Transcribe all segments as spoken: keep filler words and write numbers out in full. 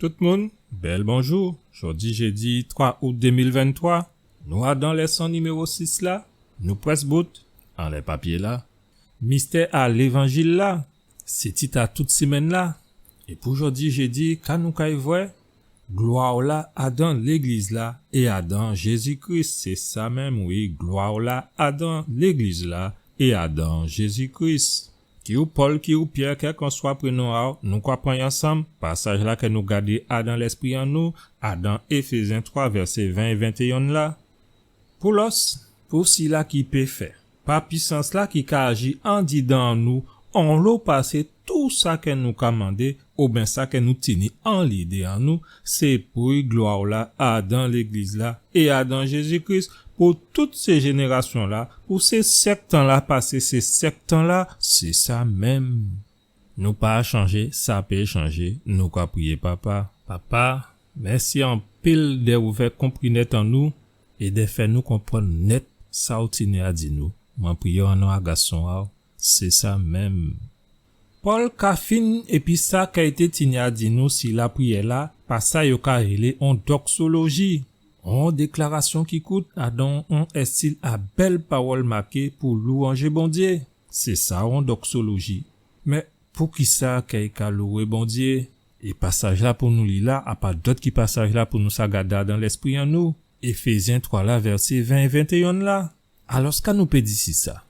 Tout moun, bèl bonjou. Jòdi jédi twa out dé mil venntwa, nou adan lèson niméwo sis la, nou prèsk bout, anlè papyé-la. Mistè a Lévanjil-la, sé tit a tout simenn-la. É pou jòdi jédi, ka nou kay vwè? Glwa-la adan Légliz-la é adan Jézi Kris. Sé sa menm, wi, glwa-la adan Légliz-la é adan Jézi Kris. Ki ou Pòl, ki ou Pyè, kèlkanswa prénon a'w, nou ka pran'y ansanm, pasaj-la kè nou gadé adan lèspri an nou, adan Éfézyen twa, vèsé ven é ventéyen la. Pou lòs, pou sila ki pé fè, pa pisans-la ki ka aji andidan an nou, onlo pasé tou sa kè nou ka mandé, oben sa kè nou tini an lidé an nou, sé pou glwa-la adan Légliz-la é adan Jézi Kris, pou tout sé jénérasyon-la, pou sé syèk tan-la pasé sé syèk tan-la, sé sa menm. Nou pa chanjé, sa pé chanjé, nou ka priyé Papa. Papa, mèsi anpil dè ouvè konprinèt an nou é dè fè nou konprann nèt sa ou tini a di nou. Mwen priyé an non a Gason a'w, sé sa menm. Pòl ka fin épi sa kè i té tini a di nou si lapriyè-la, pa sa yo ka rélé on doksoloji, on déklarasyon ki kout, adan on èstil a bèl pawòl maké pou lwanjé Bondyé. Sé sa, on doksoloji. Mé poukisa kè i ka lwé Bondyé? É pasaj-la pou nou li la, a pa dòt ki pasaj-la pou nou sa gadé adan lèspri an nou, Éfézyen twa la, vèsé ven é ventéyen la. Alò, ka nou pé di si sa?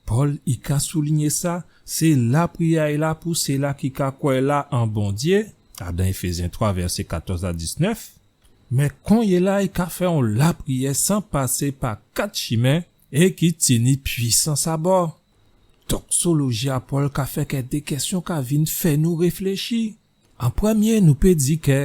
Pòl i ka soulinyé sa, sé lapriyè-la pou sila ki ka kwè la an Bondyé, adan Éfézyen twa, vèsé katòz a diznèf. Mé konyéla, i ka fè on lapriyè san pasé pa kat chimen é ki tini pwisans abò. Doksoloji a Pòl ka fè kè dé kèsyon ka vin fè nou réfléchi. An prèmyé, nou pé di kè,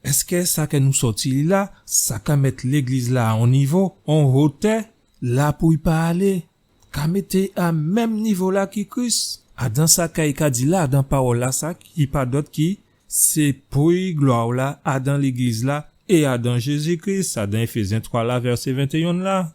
èskè sa kè nou sòti li la, sa ka mèt Légliz-la a on nivo, on wotè, la pou i pa alé? Ka mété'y a menm nivo-la ki Kris? Adan sa kè i ka di la, adan pawòl-la sa, ki pa dòt ki, sé pou glwa-la adan Légliz-la é adan Jézi Kris, adan Éfézyen twa la, vèsé ventéyen la.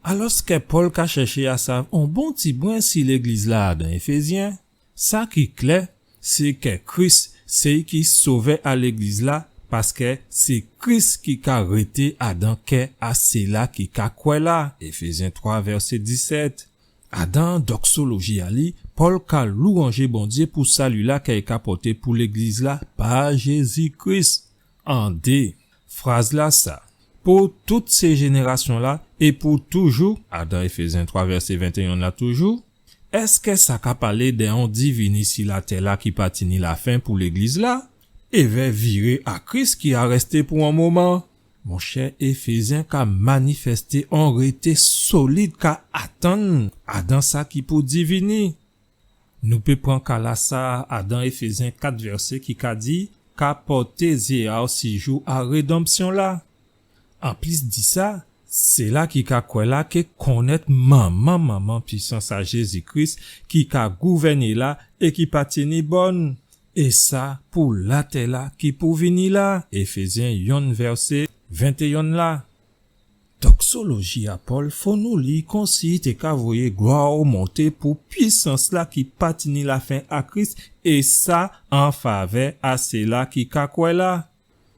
Alò, kè Pòl ka chèché a sav on bon ti bwen si Légliz-la adan Éfézyen, sa ki klè, sé kè Kris, sé i ki Sovè a Légliz-la, paskè sé Kris ki ka rété adan kè a sila ki ka kwè la, Éfézyen twa, vèsé disèt. Adan doksoloji a li, Pòl ka lwanjé Bondyé pou sali-la kè i ka pòté pou Légliz-la pa Jézi Kris. An dé fraz-la sa, pou tout sé jénérasyon-la é pou toujou, adan Éfézyen twa vèsé ventéyen la toujou, èskè sa ka palé dè on divini si latè-la ki pa tini lafen pou Légliz-la, évè viré a Kris ki arèsté pou on moman? Monchè, Éfézyen ka manifèsté on rété solid ka atann adan sa ki pou divini. Nou pé pran ka-la sa adan Éfézyen kat vèsé ki ka di, ka pòté zyé a'w si jou a rédanmsyon-la. Anplis di sa, sila ki ka kwè la ké konnèt manman, manman pwisans a Jézi Kris ki ka gouvèné la é ki pa tini bòn, é sa pou latè-la ki pou vini la, Éfézyen yonn vèsé ventéyen la. Doksoloji a Pòl fò nou li konsi i té ka voyé glwa monté pou pwisans-la ki pa tini lafen a Kris, é sa an favè a sila ki ka kwè la.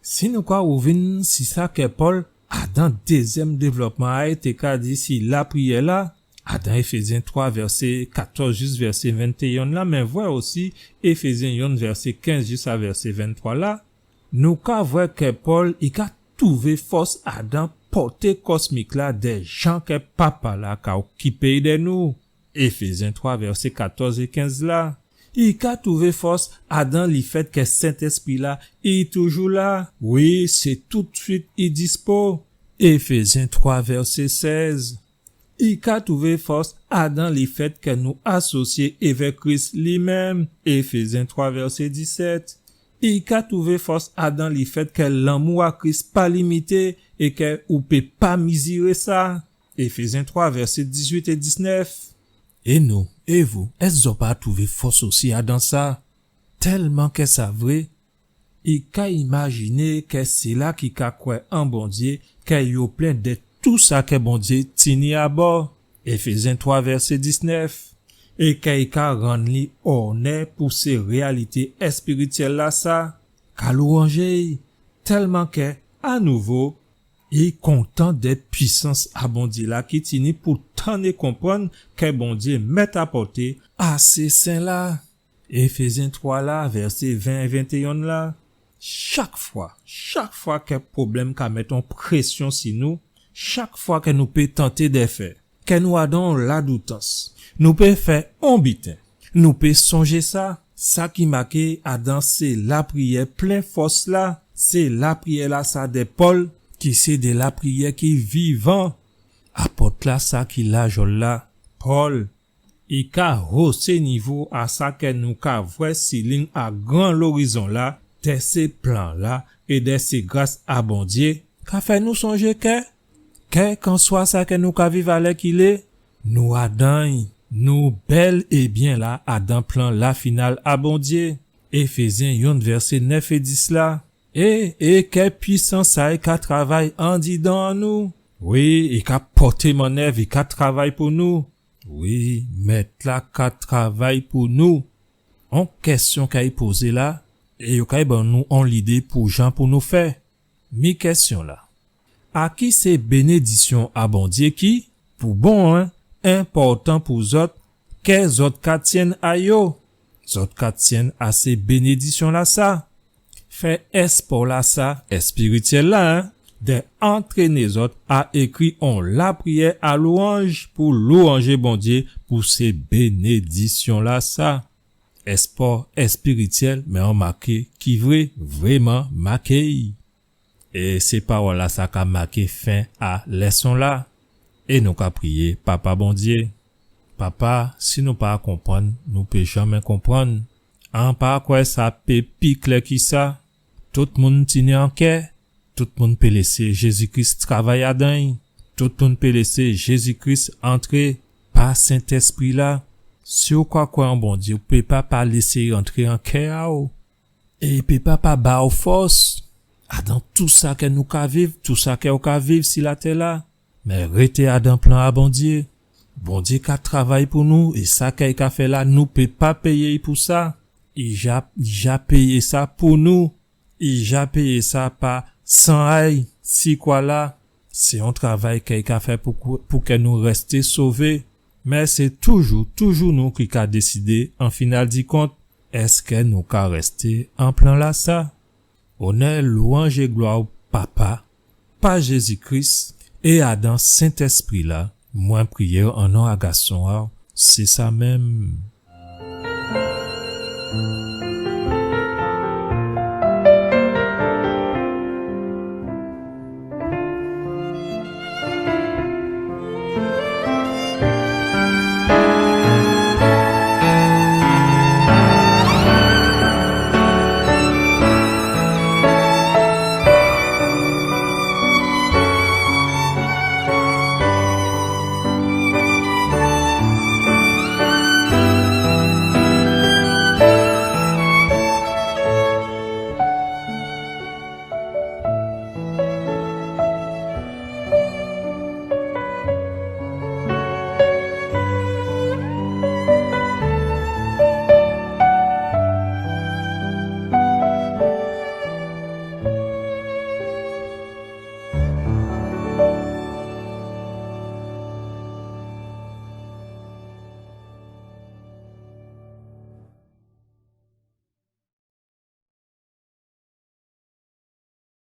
Si nou ka wouvin si sa kè Pòl, adan dézyèm dévlopman a, i té ka di si lapriyè-la, adan Éfézyen twa vèsé katòz jis vèsé ventéyen la, mé vwè osi Éfézyen yonn vèsé kenz jis a vèsé venntwa la, nou ka vwè kè Pòl i ka touvé fòs adan pòté kosmik-la dè jan kè Papa-la ka okipé dè nou. Éfézyen twa vèsé katòz é kenz la. I ka touvé fòs adan lifèt kè Sentèspri-la i toujou la. Wi, sé toutswit i dispo. Éfézyen twa vèsé sèz. I ka touvé fòs adan lifèt kè nou asosyé évè Kris li menm. Éfézyen twa vèsé disèt. I ka touvé fòs adan lifèt kè lanmou a Kris pa limité é kè ou pé pa miziré sa. Éfézyen twa vèsé dizwit é diznèf. É nou, é vou, èskè zòt pa touvé fòs osi adan sa? Tèlman kè sa vré, i ka imajiné kè sila ki ka kwè an Bondyé, kè yo plen dè tou sa kè Bondyé tini abò. Éfézyen twa vèsé diznèf. É kè i ka rann li onè pou sé réyalité èspirityèl-la sa. ka lwanjé-y, tèlman kè, anouvo, i kontan dè pwisans a Bondyé la ki tini pou tann é konprann kè Bondyé mèt apòté a sé sen la. Éfézyen twa la, vèsé ven é ventéyen la. Chak fwa, chak fwa kè pwoblèm ka mèt on présyon si nou, chak fwa kè nou pé tanté dè fè, kè nou adan ladoutans, nou pé fè on biten, nou pé sonjé sa, sa ki maké adan sé lapriyè plen fòs la, sé lapriyè la sa dè Pòl, ki sé dè lapriyè ki vivan. Apòt la sa ki lajòl la, Pòl, i ka hosé nivo a sa kè nou ka vwè si lign a gran lorizon la, dè sé plan la é dè sé gras a Bondyé, ka fè nou sonjé kè, kèlkanswa sa kè nou ka viv alèkilé, nou adan-y, nou bèl é byen la adan plan la final a Bondyé. Éfézyen yonn vèsé nèf é dis la. É, é kè pwisans sa i ka travay andidan an nou. Wi, i ka pòté mannèv, i ka travay pou nou. Wi, Mèt la ka travay pou nou. On kèsyon kay pozé la, é yo kay ban nou on lidé pou jan pou nou fè. Mi kèsyon la. A ki sé bénédisyon a Bondyé ki, pou bon, en, enpòtan pou zòt, kè zòt ka tyenn a yo? Zòt ka tyenn a sé bénédisyon la sa? Fè èspò la sa, èspirityèl la, en, dè antréné zòt a ékri on lapriyè a lwanj pou lwanjé Bondyé pou sé bénédisyon la sa. Èspò èspirityèl, mé on maké ki vré, vréman maké. É sé pawòl la sa ka maké fen a lèson la. É nou ka priyé Papa Bondyé. Papa, si nou pa konprann, nou pé janmé konprann. An pa kwè sa pé pi klè ki sa. Tout moun tini an kè. Tout moun pé lésé Jézi Kris travay adan-y. Tout moun pé lésé Jézi Kris antré pa Sentèspri la. Si ou ka kwè an Bondyé, ou pé pa pa lésé-y antré an kè a-w. É i pé pa pa ba-w fòs adan tou sa kè nou ka viv, tou sa kè ou ka viv si latè la. Mé rété adan plan a Bondyé. Bondyé ka travay pou nou, é sa kè i ka fè la, nou pé pa péyé-y pou sa. I ja, i ja péyé sa pou nou. I ja péyé sa pa san a-y si kwa la. Sé on travay kè i ka fè pou, pou kè nou rèsté sové. Mé sé toujou, toujou nou ki ka désidé, an final di kont, èskè nou ka rèsté an plan la sa? Onè, lwanj é glwa, Papa, pa Jézi Kris é adan Sentèspri la, mwen priyé an non a Gason a-w, sé sa menm.